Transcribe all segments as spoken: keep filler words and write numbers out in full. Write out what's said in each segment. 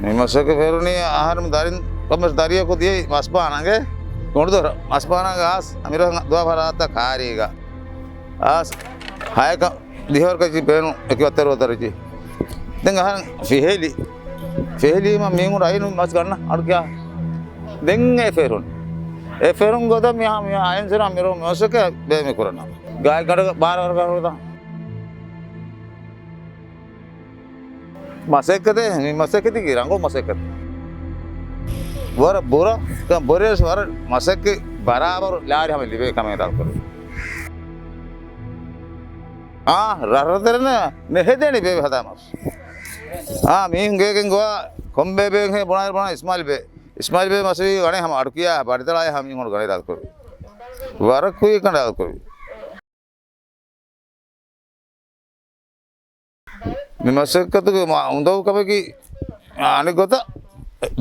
މި މަސައްކަތް ފެރުނީ އަހަރެން ދަރިން ކޮންމެސް ދަރިޔަކު ދިޔައީ މަސްބާނަގެ ގޮނޑުދޮރަށް. މަސްބާނަގަ އާސް އަމިރަހަން ދުވާ ފަރާތަށް ކާރީގަ އާސް ހަޔަކަށް ދިހަވަރަކަށް ބޭނުން އެކި ވައްތަރު ވައްތަރު ޖި. ދެން އަހަރެން ފިހެލި. ފިހެލީމަ މީހުން އައިނު މަސް ގަންނަ އަޑު ކިޔާ. ދެން އެ ފެރުން. އެ ފެރުން ގޮތަށް މިހާ މިހާ އައިން ސަރ އަމިރޯ މި މަސައްކަތް ބޭ މި ކުރަން. ގާތްގަނޑަކަށް ބާރަ ވަރަކަށް ހުރިތާ. މަސައްކަތެއް، މި މަސައްކަތީގެ ރަނގަޅު މަސައްކަތެއް. ވަރަށް ބުރަ، ކަން ބުރޭސް ވަރަށް މަސައްކަތް ބަރާބަރު ލާރި ހަމަ ލިބޭ ކަމެއް ދާކުރު. އާ، ރަށްރަށް ދެރަނަ ނެހެދޭނެ ބޭބެ ހަދާ މަސް. އާ، މީހުން ގޭގެން ގޮވާ ކޮންބޭ ބޭން ހޭ ބުނާއިރު ބުނާ އިސްމާލް ބޭ. އިސްމާލް ބޭ މަސްވީ ގަނެ ހަމަ އަޑު ކިޔާ ބަޑިދަޅާއި ހަމަ މީހުން ގަނެ ދާކުރު. ވަރަށް ކުއި ކަނޑާ ދާކުރު. މި މަސައްކަތުގެ މާ އުނދަގޫ ކަމަކީ، އަނެއް ގޮތަށް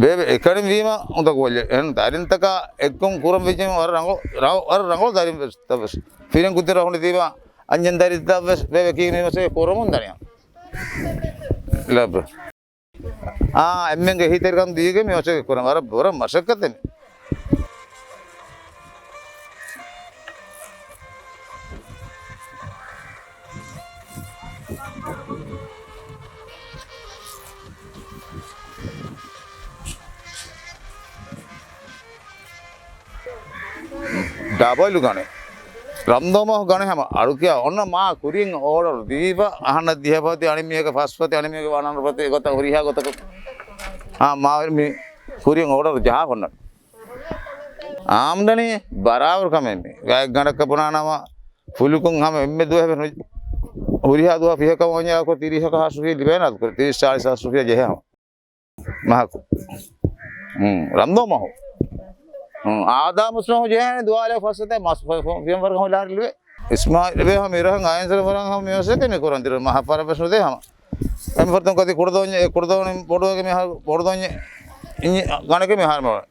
ބޭބެ އެކަނި ވީމަ އުނދަގޫ ވައްޔެ. އެހެން ދަރިންތަކާ އެއްކޮން ކުރަން ވެއްޖެ ވަރަށް ރަނގަޅު، ރަނގަޅު، ވަރަށް ރަނގަޅު ދަރިން ވެސް ތައް ވެސް. ފިރިން ކުއްތި ރަހުނި ދީމަ އަންޏެން ދަރިންތައް ވެސް ބޭބެ ކީ މި މަސައްކަތް ކުރަމުން ދަނިޔަ. ލަބް. އާ، އެންމެންގެ އެހީތެރިކަން ދީގެން މި މަސައްކަތް ކުރަން ވަރަށް، ވަރަށް މަސައްކަތެއް. ޑަބަލު ގަނެ. ރަމްދޯ މަހު ގަނެ ހަމަ އަޑުކިޔާ އޮންނަ މާ ކުރިން އޯޑަރު ދީފަ، އަހަންނަށް ދިހަ ފަތި، އަނެއް މީހަކަށް ފަސް ފަތި، އަނެއް މީހަކަށް ވަނަ ފަތި، އެގޮތަށް ހުރިހާ ގޮތަކަށް. އާ، މާ މި ކުރިން އޯޑަރު ޖަހާ ހޮންނަ. އާމްދަނީ ބަރާބަރު ކަމެއް މީ. ގާތްގަނޑަކަށް ބުނާނަމަ، ފުލުކުން ހަމަ އެންމެ ދުވަހެއް ވެސް ނު-، ހުރިހާ ދުވަހަށް ފިހަކަށް ވަންޏާ ކޮ ތިރީސް ހަތަރު ސުފިޔަ ލިބޭނެ އަދު ކޮ ތިރީސް ޗާޅީސް ހަތަރު ސުފިޔަ ޖެހޭ ހަމަ. މަހަކު. ހުން، ރަންދޯ މަހު. ހުން، އާދާ މުސްލިމު ޖެހޭނެ ދުވާލެ ފަސްސަތޭ މަސް ފަ-، ފަ-، ފިޔަން ފަރު ހަމަ ލާރި ލިބޭ. އިސްމާއިލް ބޭ ހަމަ އިރަހަން އައިން ސަރ ފަރަން ހަމަ މިވަސޭތެ މި ކުރަން ދިރު މަހަ ފަރަށް ވެސް ނުދޭ ހަމަ. އެމި ފަރުތުން ކަދި ކުޑަދޯންޏެ، އެ ކުޑަދޯނި ބޮޑުވެގެ މިހާރު ބޮޑުދޯންޏެ އިންޏެ ގަނެގެ މިހާރު މި ވަނީ.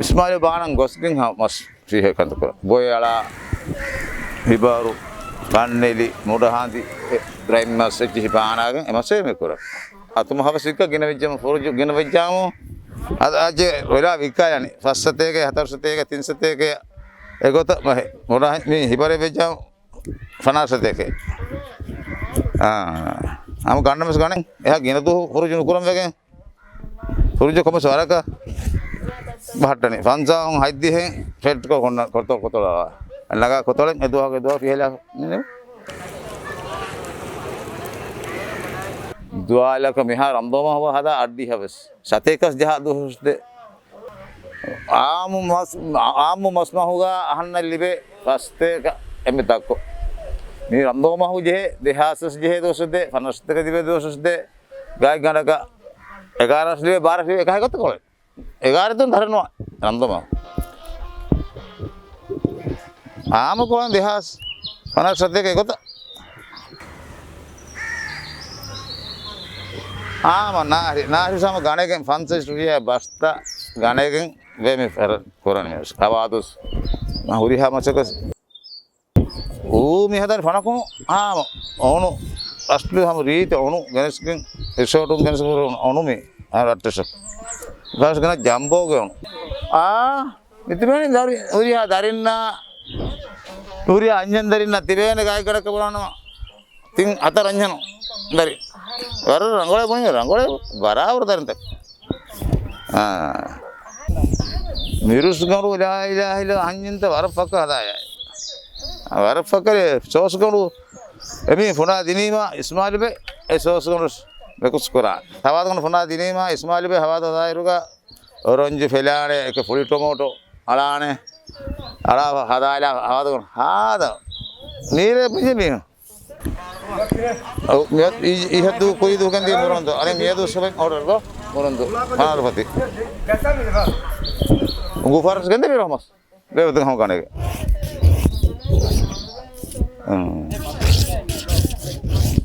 އިސްމާއިލް ބާނަން ގޮސްގެން ހަ-، މަސް ފިހެ ކަންތަކުރ. ބޮއެ އަޅާ، ހިބާރު، ކަންނެލި، މުޑަހާނދި، އެ، ބްރައިމް މަސް އެއްޗި ހިބާނާގެން އެ މަސޭ މި ކުރ. އަތުމަ ހަވަސް ވިއްކަ ގިނަ ވެއްޖަމު، ފުރުޖު ގިނަ ވެއްޖާމު، އަދަ އަޖެ ވެލާ ވިއްކާ ޔާނި. ފަސް ސަތޭކަ، ހަތަރު ސަތޭކަ، ތިން ސަތޭކަ، އެގޮތަށް މަހެ. މުޑަހި މި ހިބަރެ ވެއްޖާމު، ފަނާސް ސަތޭކަ. އާ. ހަމަ ގަންނަ މަސް ގަނެ. އެހާ ގިނަ ދުވަހު ފުރުޖު ނުކުރަން ވެގެން. ފުރުޖަ ކޮމެސް ވަރަކަށް ބަހައްޓަނީ. ފަންސާހުން ހަތްދިހައިން ފެޓްކޮ ކޮންނަ ކޮތޮ-، ކޮތޮޅަ. ނަގާ ކޮތޮޅެއް އެ ދުވަހު އެ ދުވަހު ފިހެލާ. ދުވާލަކަށް މިހާރު ރަމްދޯމަ ހަވަ ހަދާ އައްޑިހަ ވެސް. ސަތޭކަސް ޖަހާ ދުވަހުސް ދެ. އާއްމު މަސް، އާއްމު މަސްމަހުގަ އަހަންނަށް ލިބޭ ފަސްތޭކަ އެންމެ ދަށްކޮށް. މި ރަމްދޯމަހު ޖެހޭ، ދެހާސް ވެސް ޖެހޭ ދުވަސް ދެ، ފަނަސްތޭކަ ލިބޭ ދުވަސް ދެ. ގާތްގަނޑަކަށް އެގާރަ ވެސް ލިބޭ، ބާރަ ވެސް ލިބޭ، އެކަހަ ގޮތަކޮޅެ. އެގާރަ ތުން ދަރަނުވާ ރަންދޮމާ. އާމަ ކޮޅަން ދެހާސް ފަނަސް ސަތޭކަ އެގޮތަށް. އާމަ ނާހި، ނާހި ސާމަ ގަނެގެން ފަންސަސް ރުފިޔާ ބަސްތަ ގަނެގެން ވޭ މި ފަރ-، ކުރަނީ މި ވެސް. އަވާދުސް ހުރިހާ މަސަކަސް އޫ މި ހަދާނެ ފަނަކުނު ހާމަ އޮނު އަސްލު ހަމަ ރީތި އޮނު ގެނެސްގެން ރިސޯޓުން ގެނެސް އޮނު މި އަ ރައްޓެސަ. ފަސް ގެނަ ޖަމްބޯގެ އޮނު. އާ، މިތިބޭނެ ދަރި-، ހުރިހާ ދަރިންނާ، ހުރިހާ އަންޏެން ދަރިންނާ ތިބޭނެ ގާތްގަނޑަކަށް ބުނާނަމަ. ތިން ހަތަރު އަންޏެނު ދަރި. ވަރަށް ރަނގަޅޭ ބުނި، ރަނގަޅޭ ބަރާބަރު ދަރިންތައް. އާ. މިރުސްގަނޑު ލާ އިލާހަ އިއްލަ އަންޏިންތަ ވަރަށް ފަކަ ހަދާޔާ. ވަރަށް ފަކަރެ ސޯސްގަނޑު އެމީ ފުނާ ދިނީމާ އިސްމާލިބެ އެ ސޯސްގަނޑު މެކުސް ކުރާ. ހަވާދުގަނޑު ފުނާ ދިނީމާ އިސްމާލިބެ ހަވާދު ހަދާއިރުގަ އޮރަންޖު ފެލާނެ، އެކެ ފުޅި ޓޮމޯޓޯ އަޅާނެ. އަޅާ ހަދާއިލާ ހަވާދުގަނޑު ހާދަ. ނީރޭ ބުނި މީހުން. އަ، މި-، އި-، އިހަށް ދޫ ކުރި ދޫ ގެންދިޔަ މުރަންދޫ. އަނެއް މިއަދު ސުބެން އޯޑަރ ގޯ މުރަންދޫ. ފަނާރު ފަތި. އުނގޫ ފާރަސް ގެންދެ މި ރަހްމަސް. ބޭބެ ދެން ހަމަ ގަނެގެ.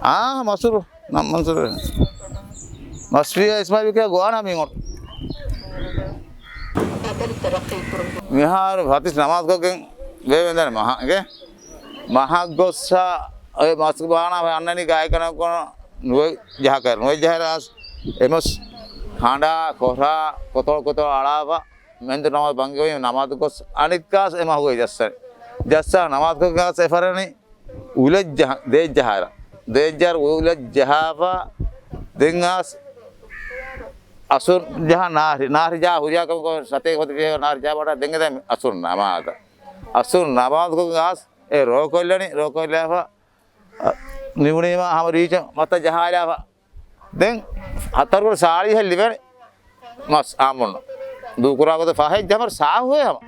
އާ، މަސުރު. ނަ-، މަންސުރު. މަސްފިޔާ އިސްމާއިލް ކިޔާ ގޮވާނާ މީ އޮން. މިހާރު ފަތިސް ނަމާދުކޮށްގެން ބޭބެ ދާނެ މަހަށް ގެ. މަހަށް ގޮއްސަ އޮތް މަސް ބާނާ އަންނަނީ ގާތްގަނޑަކަށް ނުވެ ޖަހާކަށް، ނުވެ ޖަހާއިރު އައިސް އެމަސް ހަނޑާ ކޮށްރާ ކޮތަޅު ކޮތަޅު އަޅާފަ، މެންދު ނަމާދު ބަންގިވެ ނަމާދު ގޮސް އަނެއްކާސް އެ މަހުގައި ޖައްސަން. ޖައްސާ ނަމާދު ކޮށްގާސް އެ ފަރެނި އުލައްޖަހަ، ދޭއްޖަހާއިރަށް. ދޭއްޖަހާއިރު އުލައްޖަހާފަ، ދެން އާސް އަސުރް ޖަހާ ނާހިރި، ނާހިރި ޖާ ހުރިހާ ކަމަކު ސަތޭކަ ފަތި ފިޔަވަރު ނާހިރި ޖާ ބަޑާ ދެން އެދެން އަސުރް ނަމާދަށް. އަސުރް ނަމާދު ކޮށްގާސް އެ ރޯކޮށްލަނީ، ރޯކޮށްލާފަ، އަ، ނިމުނީމަ ހަމަ ރީޗަށް މަތަށް ޖަހާލާފަ. ދެން ހަތަރު ކުރި ސާޅީހަށް ލިބޭނެ މަސް އާންމުންނަށް. ދޫކުރާ ގޮތަށް ފަހެއް ޖަހާ ހަމަ ސާހުވޭ ހަމަ.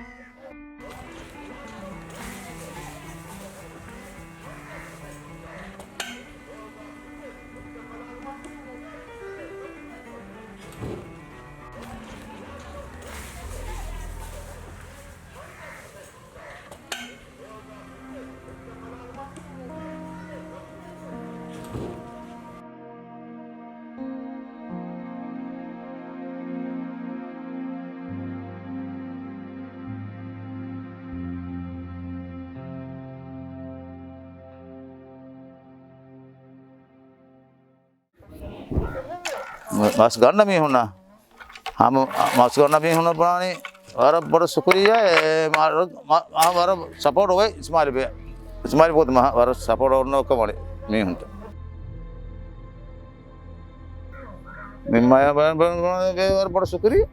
މަސް ގަންނަ މީހުންނަށް، ހަމަ މަސް ގަންނަ މީހުންނަށް ބުނާނީ ވަރަށް ބޮޑަށް ޝުކުރިއްޔާ. އެ، މަ-، މަ-، މަ-، ވަރަށް ސަޕޯޓް އޮވޭ އިސްމާއިލް ބޭ. އިސްމާއިލް ބޯތު މަ-، ވަރަށް ސަޕޯޓް އޮންނަ ކަމަށް މީހުންތައް. މި މަޔަ ބަ-، ބަ-، ބަ-، ވަރަށް ބޮޑަށް ޝުކުރިއްޔާ.